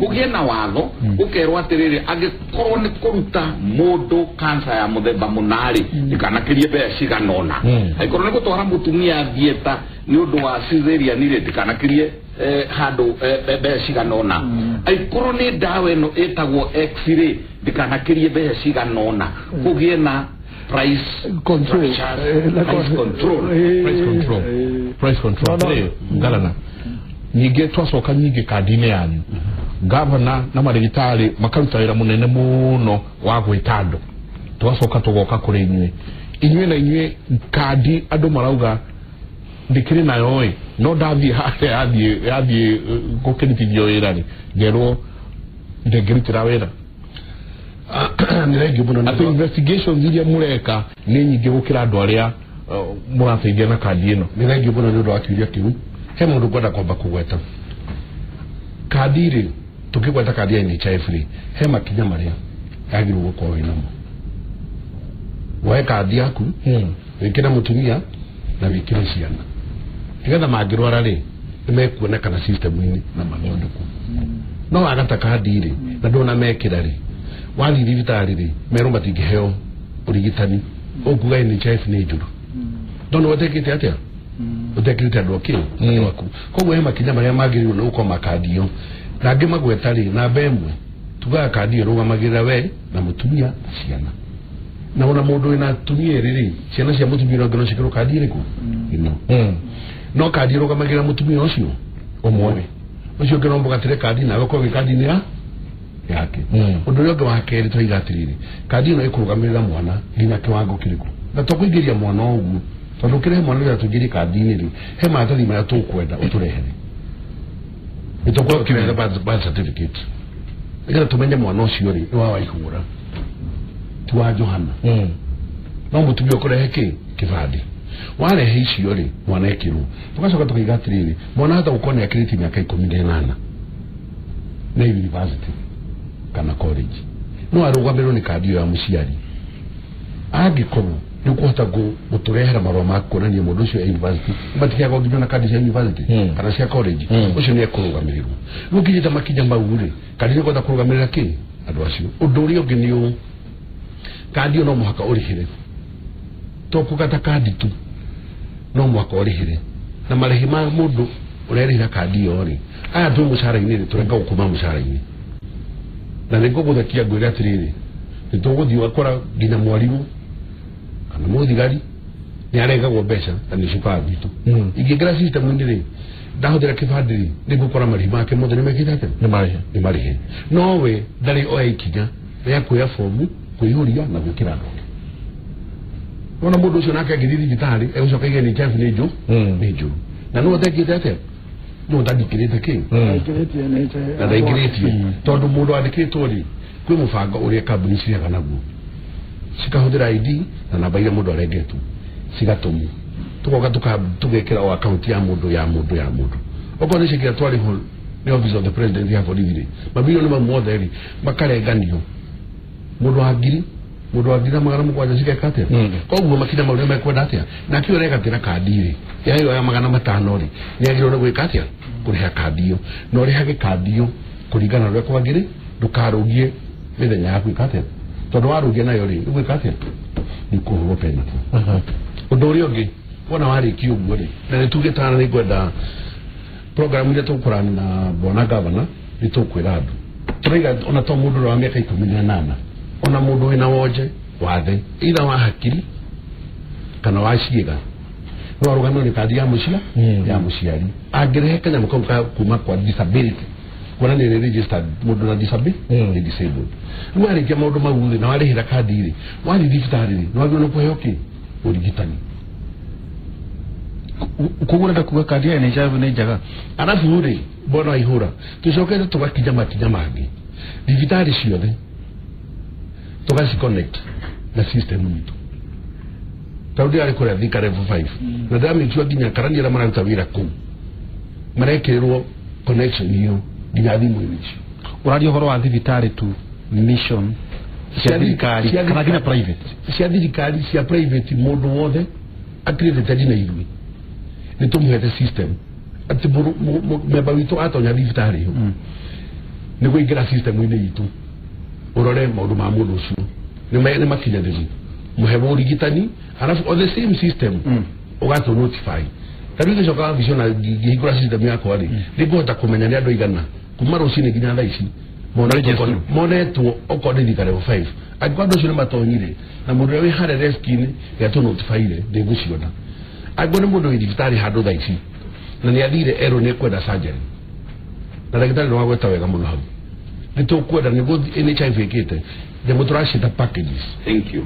Kũgĩe na watho ũkerwo atĩrĩrĩ angĩkorwo nĩ kũruta mũndũ cancer ya mũthemba mũna-rĩ ndĩkanakĩrie mbeca cigana ũna, angĩkorwo nĩ gũtwara mũtumia thieta nĩ ũndũ wa cesarean rĩ ndĩkanakĩrie handũ mbeca cigana ũna, angĩkorwo nĩ ndawa ĩno ĩtagwo x-ray ndĩkanakĩrie mbeca cigana ũna. Kũgĩe na price control, price control, price control, price control. Ngarana nyingĩ twacoka nyingĩ kandi-inĩ yanyu gavana na marĩgĩtarĩ makaruta wĩra mũnene mũno wa gwĩta andũ, twacoka tũgoka kũrĩ inyuĩ inyuĩ na inyuĩ kandi andũ marauga ndĩkĩrĩ nayo ĩ no ndathiĩ harĩa yathiĩ gũkĩrutithio wĩra rĩ ngerwo ndĩngĩrutĩra wĩra. Nĩ thengiũ mũno atĩ investigations iria mũreka nĩ nyingĩ gũkĩra andũ arĩa mũrateithia na kandi ĩno. Nĩ thengiũ mũno nĩ ũndũ wa kĩũria kĩu. He mũndũ ngwenda kwamba kũgweta kandi rĩ, tũkĩgweta kandi ya NHIF rĩ he makinya marĩa yagĩrĩirwo gũkorwo wĩnamo. Woe kandi yaku wĩkĩre mũtumia na wĩkĩre ciana nĩgetha mangĩrwara rĩ nĩmekuonekana system-inĩ na mathondekwo. No wagata kandi rĩ na ndũnamekĩra rĩ wathiĩ thibitarĩ rĩ merwo matingĩheo ũrigitani ũkuga NHIF nĩ njũru tondũ wetekĩte atĩa ũtekĩrĩte andũ akĩ andũ aku. Koguo he makinya marĩa magĩrĩirwo nĩ gũkorwo makandi ĩyo na ngĩmagweta rĩ namba ĩmwe tugaga kandi ĩyo ĩrũgamagĩrĩra we na mũtumia na ciana, na ona mũndũ wĩna atumia erĩ rĩ ciana cia mũtumia ũrĩa ũngĩ no ciĩkĩrwo kandi ĩrĩkũ ĩno, no kandi ĩrũgamagĩrĩra mũtumia ũcio ũmwe, ũcio ũngĩ no mũgatĩre kandi nawe ũkorwo wĩ kandi-inĩ yake. Ũndũ ũrĩa ũngĩ wa kerĩ twaiga atĩrĩrĩ kandi ĩno ĩkũrũgamĩrĩra mwana nginya kĩwango kĩrĩkũ, na to kũingĩria mwana ũguo tondũ ũkĩrehe mwana rĩrĩa tũingĩrie kandi-inĩ rĩ he maratathi marĩa tũkwenda ũtũrehere, nĩ tũkorwo tũkĩrehe birth certificate nĩgetha tũmenye mwana ũcio rĩ nĩ wa Waihũra ti wa Johana. No mũtumia ũkũrehe kĩ kĩbandĩ warehe icio rĩ mwana ekĩrwo. Tũgacoka tũkaiga atĩrĩrĩ mwana hata gũkorwo nĩ akĩrĩtie mĩaka 18 na university kana college no arũgamĩrĩrwo nĩ kandi ĩyo ya mũciari angĩkorwo Nĩ ũkũhota gũtũrehera marũa ma kuonania mũndũ ũcio e university matikiagwo nginya na kandi cia university kana cia college ũcio nĩ ekũrũgamĩrĩrwo. Rĩu ũkinyĩte makinya mau rĩ, kandi nĩ ĩkũhota kũrũgamĩrĩra kĩ andũ acio. Ũndũ ũrĩa ũngĩ nĩ ũũ, kandi ĩyo no mũhaka ũrĩhĩre, to kũgata kandi tu, no mũhaka ũrĩhĩre. Na marĩhi ma mũndũ ũrerĩhĩra kandi ĩyo rĩ, aya twĩ mũcara-inĩ rĩ, tũrenga gũkuma mũcara-inĩ. Na nĩ ngũgũthekia ngwĩre atĩrĩrĩ, nĩ tũgũthiĩ ũgakora nginya mwarimũ kana mũthigari nĩ arengagwo mbeca na nĩ cukaga gwitũ. Ingĩingĩra system-inĩ rĩ, ndahũthĩra kĩbandĩ rĩ, nĩ ngũkora marĩhi make mothe nĩ mekĩte atĩa? Nĩ marĩhe. No we ndarĩ oya ikinya rĩa kuoya bomu, kũiyũria na gwĩkĩra andũ angĩ. Wona mũndũ ũcio nake angĩthiĩ thibitarĩ egũcoka aige NHIF nĩ njũ nĩ njũru. Na nũ ũtekĩte atĩa? Nũ ũtandĩkĩrĩte kĩ? Na ndaingĩrĩtie. Tondũ mũndũ andĩkĩtwo rĩ, kwĩ mũbango ũrĩa kambuni cirĩhaga naguo. Cikahũthĩra ID na namba iria mũndũ arengetwo cigatũmwo, tugoka tugekĩra o account ya mũndũ ya mũndũ ya mũndũ. Okorwo nĩ ciĩkĩra twarĩhwo nĩ office of the president ya borithi rĩ, mamirioni mau mothe rĩ makarenganio, mũndũ wa ngiri, mũndũ wa 1700 cigeka atĩa? Koguo makinya mau nĩ mekwenda atĩa? Nake ũrĩa ũregatĩra kandi rĩ, ya ĩyo ya 500 rĩ, nĩ agĩrĩirwo nĩ gwĩka atĩa? Kũrĩha kandi ĩyo. Na ũrĩhage kandi ĩyo kũringana na ũrĩa kwagĩrĩ, ndũkarũgie mĩthenya ya gwĩka atĩa? Tondũ warũgia nayo rĩ, ũgwĩka atĩa? Nĩ kũhũrwo penalty. Ũndũ ũrĩa ũngĩ, wona warĩkia ũguo rĩ, na nĩ tugĩte haha nĩ ngwenda program iria tũkũrani na bwana governor, nĩ tũkwĩra andũ. Tũraiga ona to mũndũ ũrĩa wa mĩaka 18, ona mũndũ wĩna wonje wathe, either wa hakiri kana wa ciĩga, no arũgamĩrĩrwo nĩ kandi ya ya mũciari. Angĩrehe kanyamũ kau ka kuma kwa disability, kuona nĩ registered mũndũ na disability, nĩ disabled. Rĩu warĩkia maũndũ mau rĩ, na warĩhĩra kandi rĩ, wathiĩ thibitarĩ rĩ, nĩ wagĩrĩirwo nĩ kũheo kĩ? Ũrigitani. Koguo ũrenda kuga kandi ya NHIF nĩ njega? Arabu rĩ, mbona waihũra, tũcokete tũgakinya makinya mangĩ, thibitarĩ ciothe tũgaci connect na system itũ. Tondũ ndĩrarĩ kũrĩa Thika level 5 na ndĩramĩtua nginya karani arĩa mararuta wĩra kũu marekĩrĩrwo connection ĩyo nginya thimũ-inĩ icio. Ũraria ũhoro wa thibitarĩ tu, mission cia thirikari kana nginya private? Cia thirikari, cia private, mũndũ wothe accredited na ithuĩ nĩ tũmũhete system atĩ memba witũ atonya thibitarĩ ĩyo nĩ kũingĩra system-inĩ itũ ũrore maũndũ ma mũndũ ũcio nĩ makinyanĩru, mũhe ũrigitani, arabu on the same system ũgatũ notify. Ta rĩu ngĩcoka wabici ona ngĩhingũra system yakwa rĩ, nĩ ngũhota kũmenya nĩ andũ aigana kuma rũcinĩ nginya thaa ici monetwo okorwo nĩ Thika level 5. Angĩkorwo andũ acio nĩ matonyire na mũndũ ũrĩa wĩ harĩa desk-inĩ nĩatũ notify-ire, ndĩngũciona. Angĩkorwo nĩ mũndũ wĩ thibitarĩ handũ thaa ici na nĩ athire erwo nĩ ekwenda surgery, na ndagĩtarĩ nĩ wagweta wega mũno hau, nĩ tũkwenda nĩguo NHIF ĩkĩte nyamũ tũraciĩta packages. Thank you.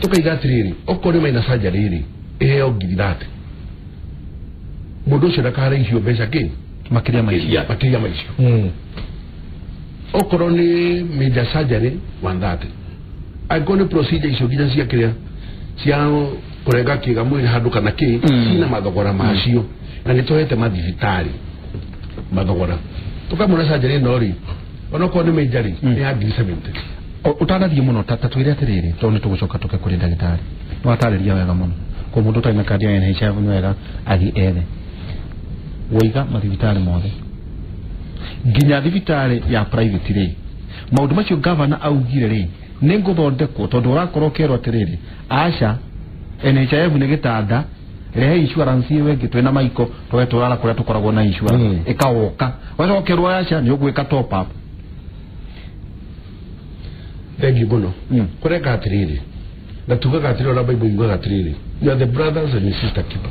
Tũkaiga atĩrĩrĩ, okorwo nĩ maina surgery rĩ, ĩheo 30,000, mũndũ ũcio ndakarĩhio mbeca kĩ makĩria ma icio, makĩria ma icio. Okorwo nĩ major surgery 130, angĩkorwo nĩ procedure icio nginya cia kĩrĩa cia kũrenga kĩga mwĩrĩ handũ kana kĩ, cina mathogora macio, na nĩ tũhete mathibitarĩ mathogora. Tũkamũra surgery ĩno rĩ, onokorwo nĩ major rĩ, nĩ ya 70,000. Ũtanathiĩ mũno, ta twĩre atĩrĩrĩ, tondũ nĩ tũgũcoka tũke kũrĩ ndagĩtarĩ, nĩ watarĩria wega mũno. Kwa mũndũ ũtarĩ na kandi ya NHIF nĩ wega athiĩ ethe. Waiga mathibitarĩ mothe nginya thibitarĩ ya private rĩ, maũndũ macio gavana augire rĩ, nĩ ngũthondekwo, tondũ ũrakorwo ũkerwo atĩrĩrĩ, aca NHIF nĩ gĩtanda, rehe insurance ĩyo ĩngĩ twĩna maiko tũge tũrara kũrĩa tũkoragwo na insurance ĩkawoka, ũgacoka ũkerwo aca nĩ ũgwĩka top up. Thank you mũno. Kũreka atĩrĩrĩ, na tugaga atĩrĩrĩ, ona Bible yugaga atĩrĩrĩ, you are the brothers and sister keeper.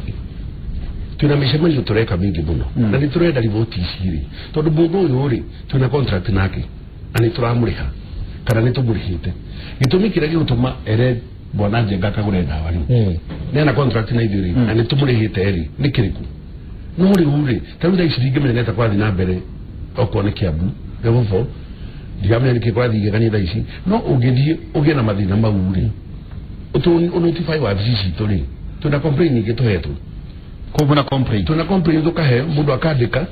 Twĩna mĩcemanio tũreka mĩingĩ mũno na nĩ tũrenda riboti ici rĩ, tondũ mũndũ ũyũ rĩ, twĩna contract nake na nĩ tũramũrĩha kana nĩ tũmũrĩhĩte. Gĩtũmi kĩrĩa gĩgũtũma ere bwana Njenga akagũre ndawa rĩ, nĩ ena contract na ithuĩ rĩ, na nĩ tũmũrĩhĩte rĩ, nĩ kĩrĩkũ? No rĩu rĩ, ta rĩu thaa ici ndingĩmenya nĩ atĩa kũrathiĩ na mbere okorwo nĩ Kiambu level 4, ndiramenya nĩkĩ kũrathiĩ igegania thaa ici, no ũngĩthiĩ ũgĩe na mathĩna mau rĩ, ũnotify wabici citũ rĩ, twĩna complaint nyingĩ tũhetwo. Koguo na complaint. Twĩna complaint tũkahe mũndũ akandĩka,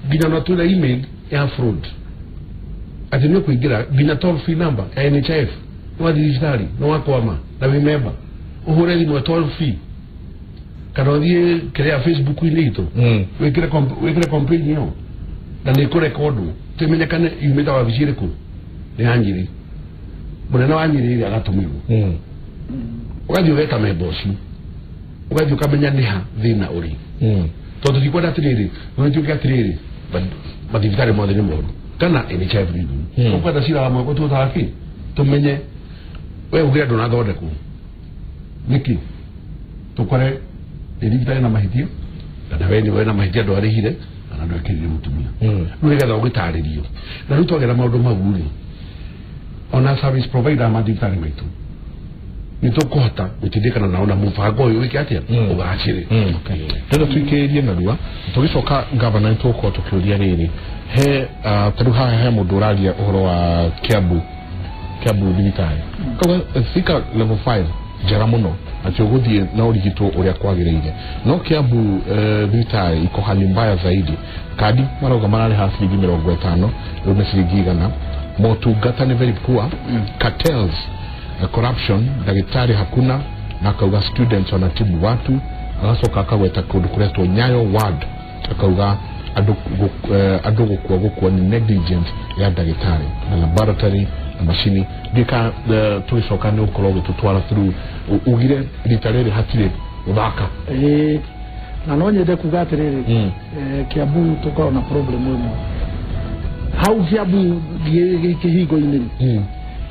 nginya no twĩna email ya fraud atĩ nĩ ũkũingĩra nginya toll free number ya NHIF, nĩ wathiĩ thibitarĩ nĩ wakwama na wĩ member Uhure thimũ toll free kana ũthiĩ kĩrĩa Facebook-inĩ itũ wĩkĩre complaint ĩyo na nĩ ĩkũrekondwo tũmenyekane yumĩte wabici ĩrĩkũ nĩ ya Nyĩrĩ mũnene wa Nyĩrĩ ĩrĩa agatũmĩrwo ũgathiĩ ũgeka memba ũcio ũgathiĩ ũkamenya nĩ ha thĩna ũrĩ tondũ tikwenda atĩrĩrĩ nĩtuĩke atĩrĩrĩ mathibitarĩ mothe nĩ moru kana NHIF nĩ njũru ũkwenda cira wa mwako tũtaga kĩ tũmenye we ugire ndũnathondekwo nĩkĩ tũkore nĩ thibitarĩ na mahĩtia kana we nĩwe na mahĩtia ndwarĩhire kana ndwekĩrire mũtumia rĩu nĩgetha ũgĩtarĩrio na rĩu twagera maũndũ mau rĩ ona service provider ma thibitarĩ maitũ nĩ tũkũhota gũtindĩkana nao na mũbango ũyũ wĩke atĩa ũgacĩre. Ndĩrenda tuikĩrĩrie narua tũgĩcoka gavana nĩ tũgũkorwo tũkĩũria rĩrĩ he tarĩu haha he mũndũ ũraria ũhoro wa Kiambu thibitarĩ kauga Thika level 5 njega mũno atĩ ũgũthiĩ na ũrigitwo ũrĩa kwagĩrĩire no Kiambu thibitarĩ iko hali mbaya zaidi kandi marauga mararĩha ciringi 50 rĩu nĩ ciringi 100 motungata nĩ very poor cartels corruption ndagĩtarĩ hakuna na akauga students wanatibu watu agacoka akagweta kũndũ kũretwo Nyayo ward akauga andũ gũkua nĩ negligence ya ndagĩtarĩ na laboratory na macini ndika tũgĩcoka nĩ ũkorwo ũgĩtũtwara through ugire rita rĩrĩ hatirĩ gũthaka. Na no nyende kuga atĩrĩrĩ Kiambu tũkoragwo na problem ĩmwe hau Kiambu kĩhingo-inĩ rĩ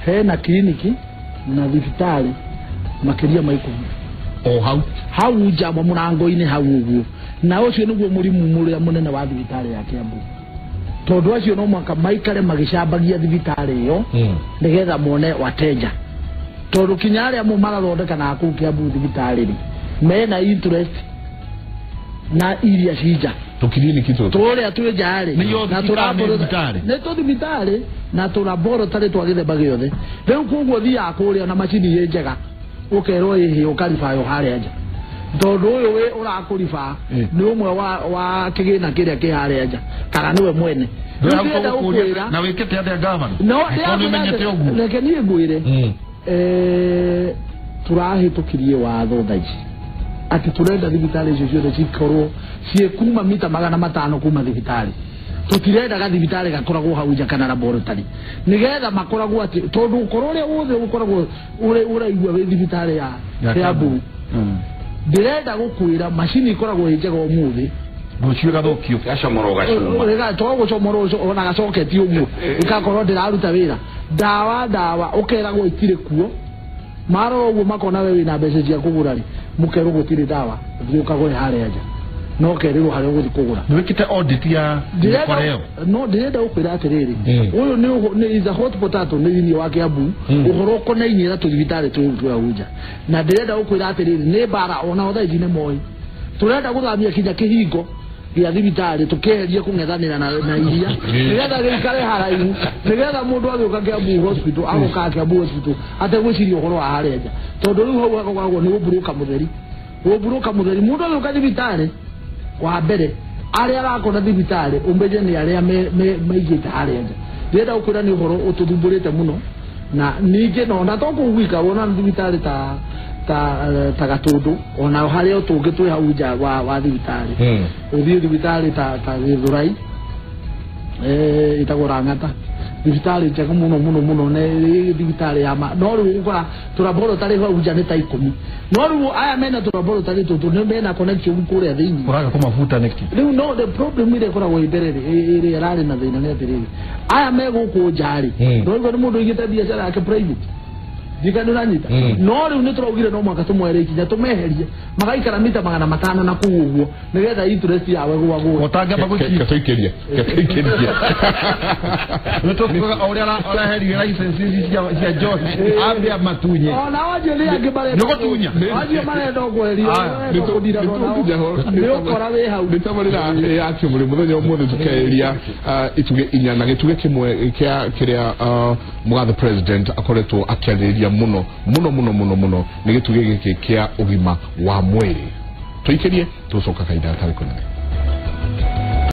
hena kiriniki na thibitarĩ makĩria ma 10 o hau nja mũrango-inĩ hau ũguo na ũcio nĩguo mũrimũ ũrĩa mũnene wa thibitarĩ ya Kiambu tondũ acio no mũhaka maikare magĩcambagia thibitarĩ ĩyo nĩgetha mone wateja tondũ kinya arĩa mo marathondeka na kũu Kiambu thibitarĩ rĩ mena interest na iria cinja tũkiriniki tũrĩa twĩ nja rĩ na tũraborotari nĩ tũthibitarĩ na tũraborotari twa gĩthemba gĩothe rĩu koguo thiaga kũrĩa na macini ĩ njega ũkerwo ĩhĩ ũkaribayo harĩa nja tondũ ũyũ wĩ ũrakũriba nĩ ũmwe wa kĩgĩna kĩrĩa kĩ harĩa nja kana nĩwe mwene ndĩrenda gũkwĩra na wĩkĩte atĩa gavana no reke niĩ ngwĩre tũrahĩtũkirie watho thaa ici atĩ tũrenda thibitarĩ icio ciothe cikorwo ciĩ kuma mita 500 kuma thibitarĩ tũtirenda gathibitarĩ gakoragwo hau nja kana laboratory nĩgetha makoragwo atĩ tondũ ũkorwo ũrĩa wothe ũkoragwo ũraigua wĩ thibitarĩ ya Kiambu ndĩrenda gũkwĩra macini ikoragwo ĩ njega ũmũthĩ rũciũ ĩgathũkio gacomorwo gacuma togũcomorwo ona gacoketi ũguo ĩgakorwo ndĩraruta wĩra ndawa ũkeragwo itirĩ kuo marora ũguo makona we wĩna mbeca cia kũgũra rĩ mũkerwo gũtirĩ ndawa thiĩ ũkagũre harĩa nja no kerĩrwo harĩa ũgũthiĩ kũgũra nĩ wĩkĩte audit ya mĩkora ĩyo no ndĩrenda gũkwĩra atĩrĩrĩ ũyũ nĩ is a hot potato nĩ thĩinĩ wa Kiambu ũhoro ũkonainie na tũthibitarĩ twĩ hau nja na ndĩrenda gũkwĩra atĩrĩrĩ nĩ mbara ona thaa ici nĩ moĩ tũrenda gũthamia kinya kĩhingo gĩa thibitarĩ tũkĩeherie kũng'ethanĩra na iria nĩgetha gĩikare haraihu nĩgetha mũndũ agĩũka Kiambu hospital agũkaga Kiambu hospital ategwĩciria ũhoro wa harĩa nja tondũ rĩu hau hakoragwo nĩ gũmburũka mũtheri mũndũ agĩũka thibitarĩ wa mbere arĩa arakona thibitarĩ ũmenye nĩ arĩa maigĩte harĩa nja ndĩrenda gũkwĩra nĩ ũhoro ũtũthumbũrĩte mũno na ningĩ no na to kũu gwika wona thibitarĩ ta Gatũndũ ona harĩa tũngĩ twĩ hau nja wa thibitarĩ ũthiĩ thibitarĩ ta Gĩthũrai ĩtagwo Rang'ata thibitarĩ njega mũno mũno mũno nĩ thibitarĩ ya ma no rĩu ũgũkora tũraborotari hau nja nĩ ta 10 no rĩu aya mena tũraborotari tũtũ nĩ mena connection kũrĩa thĩinĩ ũraga kũmabuta nĩkĩ rĩu no the problem ĩrĩa ĩkoragwo ĩ mbere rĩ ĩrĩa ĩrarĩ na thĩna nĩ atĩrĩrĩ aya me gũkũ nja rĩ no rĩu nĩ mũndũ ũigĩte biacara yake private ndikani ũranyita no rĩu nĩ tũraugire no mũhaka tũmoere ikinya tũmeherie magaikara mita 500 na kũu ũguo nĩgetha interest yawe gwagwo ũtangĩamba gũciria ketũikĩrie nĩtũkugaga o ũrĩa ũraheririe license ici cia George ambia matunye ona wanjie nĩ angĩ marenda nĩgũtunya wanjie marenda kweheria nĩ ũkora wĩ hau nĩ tabarĩra ya Kĩmũrĩ mũthenya ũmũthĩ tũkeria itugĩ inya na gĩtugĩ kĩmwe kĩa kĩrĩa mũgathe president akoretwo akĩarĩrĩria mũno mũno mũno mũno mũno nĩ gĩtugĩ gĩkĩ kĩa ũgima wa mwĩrĩ tũikĩrie tũcoka kahinda gatarĩ kũnene.